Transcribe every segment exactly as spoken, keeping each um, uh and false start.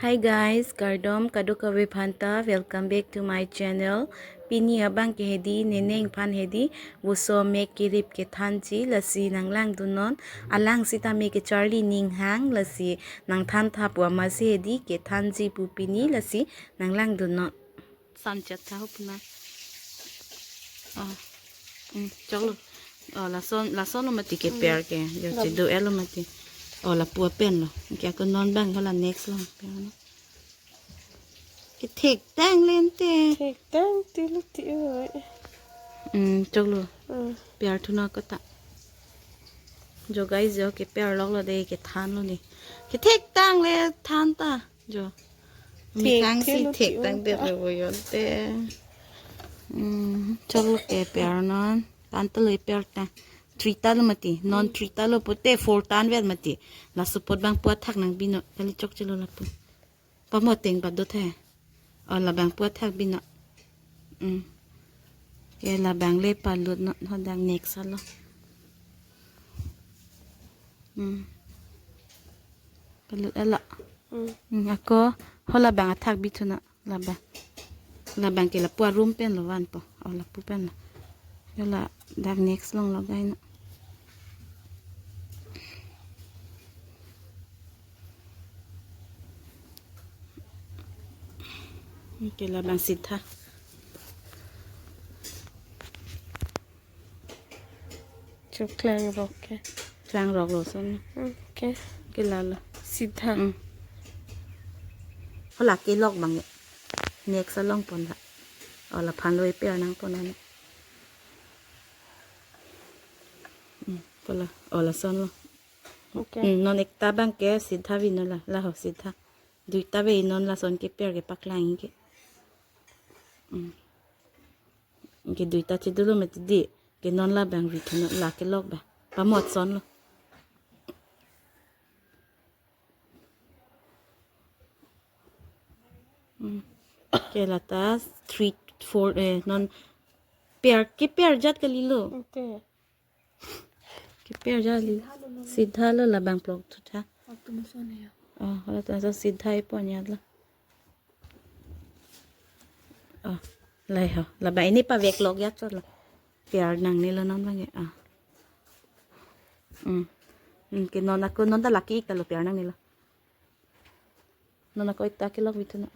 Hi guys, kardom kadokave aphanta, welcome back to my channel. Pini abang ke hedi, ne neng aphan hedi, voso mek kirip kethanji, lasi nanglangdunnon, alang sitame kecharli ning hang, lasi nangthantha pu amatsi hedi, kethanji pu pini, lasi nanglangdunnon. Sunset tha ho puna. Oh. Hmm, choklo. Oh, lason, lason lo mati keper ke. Jo, chedo-et lo mati. Oh, lapu apen lo. Ke ako non abang hala next lo. Kethek tang lente. Thektang ti lo ti oi. Hmm, choklo. Hmm. Per thu na kota. Jo guys, jo keper lok lo de, kethan lo ni. Kethek tang le than ta. Jo. Thek, mi kangsi thek lo thek ti tang oi. Det lo bo yonte. Hmm, choklo keper non. Tan ta lo per ta. Three ta lo mati. Non three ta lo pute four ta anvet mati. Laso apot bang pu athak nangbinon. Kali chokchelo lapu. Pamo ateng ba do the. Oh, labang pu athak binon. Hmm. Ke labang le palutnon, hadak next alo. Hmm. Palut alo. Hmm. Hmm, ako ho labang athak bi thunon, labang. Labang ke lapu arum pen lo vanpo. Oh, lapu pen lo. Jo ladak next along logai non. Ke labang sitha. Choklang rok ke. Choklang rok lo son. Hmm, ke. Ke lalo. Sitha. Hmm. Hala kelok abang ye. Next along pon la. Oh, laphan lo epe anang pon ani. Hmm, hala. Oh, lason lo. Okay. Hmm, non ekta abang ke sitha binon la. La ho sitha. Duita ave non lason keper ke paklang ke. Hmm. Ke duita chedo lo mati di. Ke non labang vi thunon, la kelok ba. Pamo ason lo. Hmm. Ke lata three, four, eh, non per, keper jat kalilo. Okay. Keper jat li. Sitha lo labang plok thu tha. Waktu musuh ya. Oh, hala ta sa sitha ipon ya la. Oh, lai ho. Labang ini pavek lok ya chot la. Per nangne lo non abang ya. Ah. Hmm. Hmm, ke non ako non ta lake-ik ta lo per nangne lo. Non ako ekta kelok vi thunon.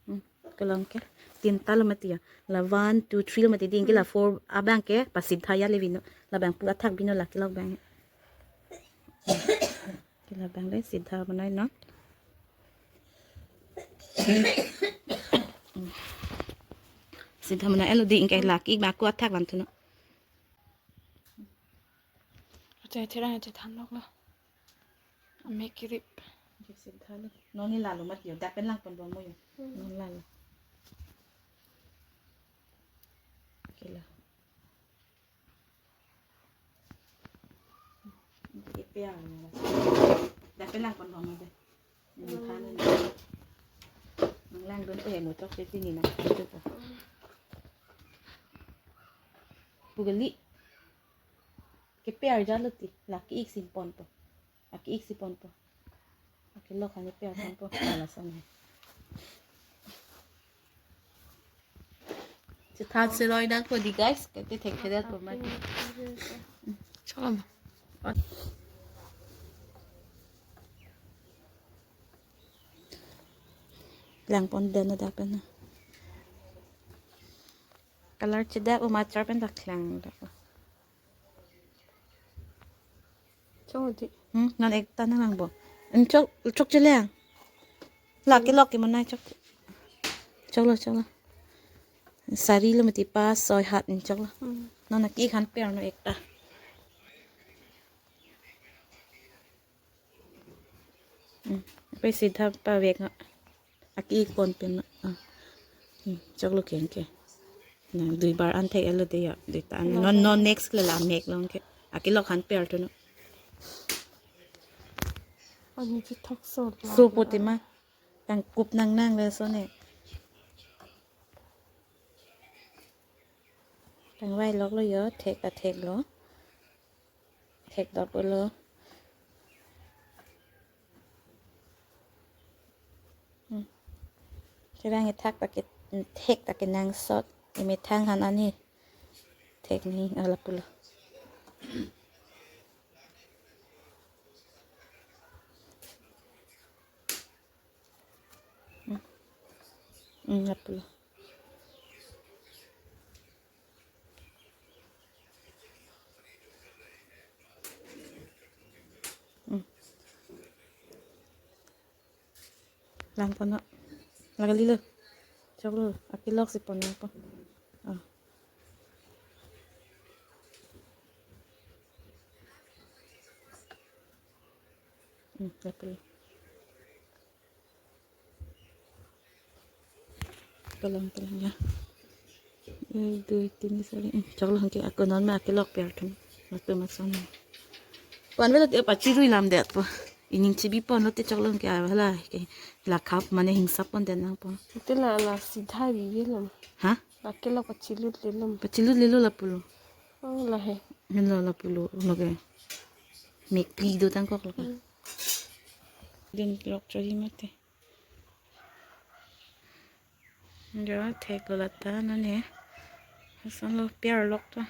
Hmm, kelong ke. Tinta lo mati ya. La one, two, three lo mati di, anke la four abang ke pasitha ya le binon. Labang pu athak binon la kelok abang. Ke labang le sitha bonai non. Sitha bonai lo di, anke lake-ik ba ako athak van thunon. Acha, therang acha than lok lo. Mek kirip. Anke sitha lo. Non ni lalo mati yo. Dak pen lang pon bom mo yo. Hmm. Non lalo. Ke la. Anke pe ang. Dak pen lang pon bom mo de. Nangthan. Nanglangdun, eh, mo chokche pini na. Pu kali. Keper jat lo ti. Lake-ik si ponpo. Lake-ik si ponpo. Lake-ik lo kani per ponpo. Ala sana. Chethan seroi nangpo di guys. Kete thekthedet po mati. Choklo. Lang pon den ada pen na. Color chedak o machar pen ta klang dak. Chong di. Hmm, non ekta nanglang bo. Hmm, chok, chokche lang. La kelok ke mana chok. Choklo, choklo. Sari lo mati pas soi hat, hmm, choklo. Hmm. Non aki khan per non ekta. Hmm. Pe sitha pavek non. Aki-ik pon pen non. Ah. Hmm. Choklo ke anke. Nang dui bar an thek-et lo de ya. Dui ta an. Non, non next le la mek long ke. Aki lok han per thunon. Ani chethok so. So po ti ma. Tang kup nang nang le so ne. Tangvai lok lo yo, thek ta thek lo. Thek dor pulo. Hmm. Kerang ethak ta ke, thek ta kenangsot. Emethang han ani. Thek ni ala pulo. Hmm. Hmm, ala pulo. Hmm. Lang pono. Lake lilo. Choklo. Akelok si pon lang po. Oh. Hmm, lake lilo. Tolong, tolong ya. Ek, dui, tin, sari. Hmm, choklo hangke ako non ma akelok per thum. Matu masam. Wan velo te pachirui lam det po. Ining chibi pon lo te choklo hangke avala ke la khap mane hingsa pon den nang po. Ite la la sidha bi ye lam. Ha? La kelok pachilut le lam. Pachilut lelo la pulo. Oh, la he. Helo la pulo lake. Mek pli do tangkok lake. Hmm. Din lok chori mate. Jo, theklo lata nane. Hasan lo piar lok ta.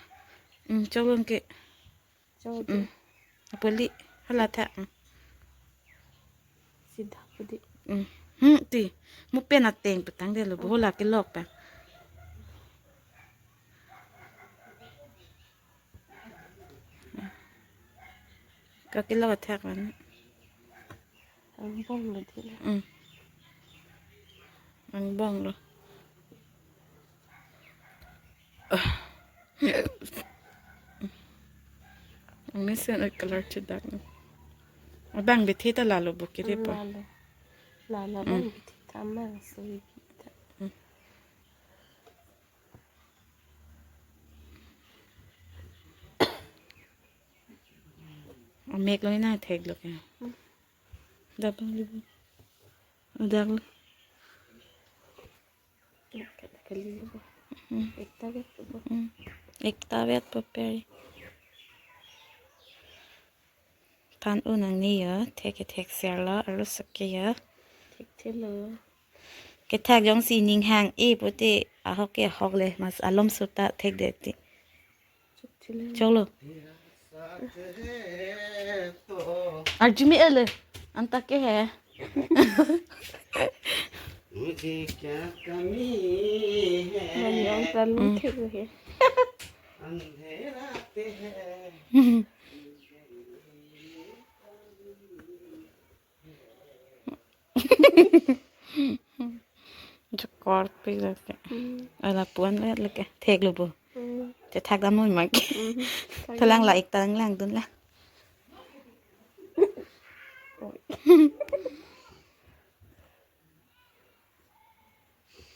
Hmm, choklo hangke. Choklo. Hmm. Apuli hala tha. Hmm. Sidha pudi. Hmm. Hmm, ti. Mo pen ateng petang de lo, bo hala kelok pa. Ka kelok athak man. Angbong lo dei. Hmm. Angbong lo. Ah. Mesen a color chedak. Abang bethe ta lalo bo kere po. Lalo. Lalo. Hmm. Abang bethe ta mang so kita. Hmm. Amek lo na theklo ke. Hmm. Dak lo. Dak lo. Kali lo. Hmm. Ekta vet lo. Hmm. Ekta vet paper. Than un nangne ya, thek ke thek ser lo, arlo seke ya. Thekthelo. Kethak jongsi ning hang-e pute ahok ke ahok le, mas alom sota thek det ti. Choklo. Arju me ele. Anta ke he. मुझे क्या कमी है? Mani anta lu thek he. अंधेरा ते है। Jokor pi lake. Hmm. Ala puan le lake. Theklo bo. Hmm. Chethak dam noi mak. Hmm. Thalang la ik tang langdun la. Oi.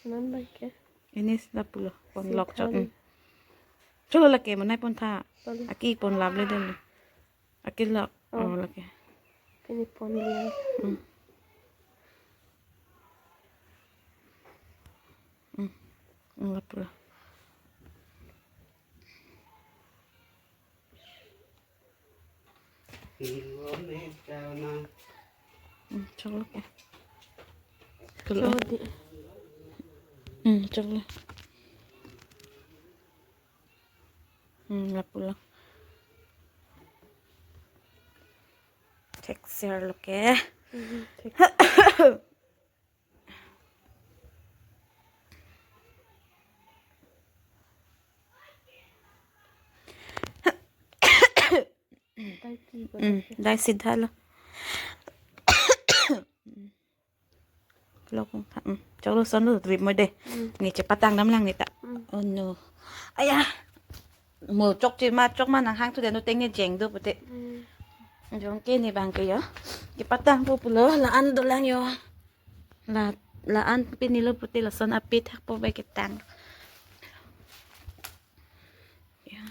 Non lake. Ini sila pulo. Pon lok chot. Sithan. Hmm. Cholo lake, manai pon tha. Pon. Aki pon lap le den. Aki lak. Oh. Oh, lake. Kini pon lian. Hmm. Hmm. Hmm, lap pulo. Hmm, choklo ke. Choklo. Choklo. Hmm, choklo. Hmm, lap pulo. Thek ser lo ke. Hmm, thek. Dai ki bo. Hmm, dai sidha lo. Lo kung tha. Hmm. Choklo, son lo drip mo de. Hmm. Ni chepatang dam lang ni ta. Hmm. Oh no. Aya. Mo chokche ma chok ma nang hang thu de no teng ne jeng do pute. Hmm. Jong ke ni bang ke yo. Kepatang po pulo la-an dolang yo. La, la-an pini lo pute lason api thak po bai ketang. Ya.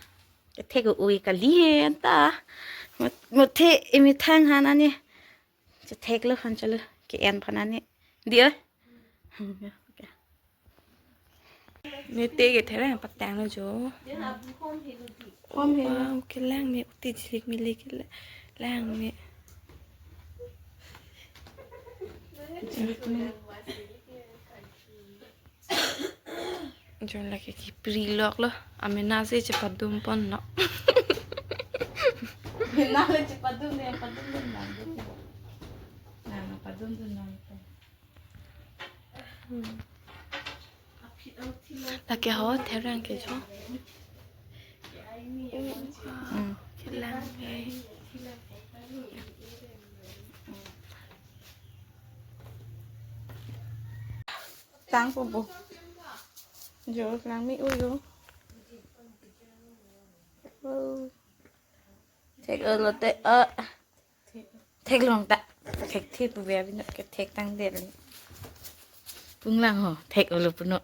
Kethek ui kali he anta. Mo, mo the imi thang han ani. Chethek lo han chalo. Ke-en phan ani. Di oi. Okay. Nete ke thereng patang lo jo. Wow, kelang me, uti jilik milik kele-, lang me. Jon lake kipri lok lo, amena si chepadum pon lo. Amena le chepadum ne, padum dun lang. Na, na, padum dun lang. Lake ho, therang ke jo. Hmm. Kelang me. Tang po bo. Jo lang me uyo. Oh. Thek-o lote, ah. Theklong ta. Thekthe pu ve abino ke thektang det le. Punglang ho, thek-o lo puno.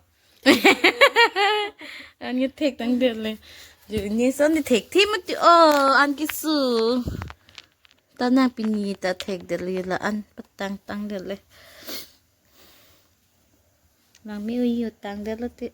An ke thektang det le. Jo ne son ne thekthe mati o, an keso. Ta nang pini ta thek det le la an patang tang det le. Lang me uyo tang det lote.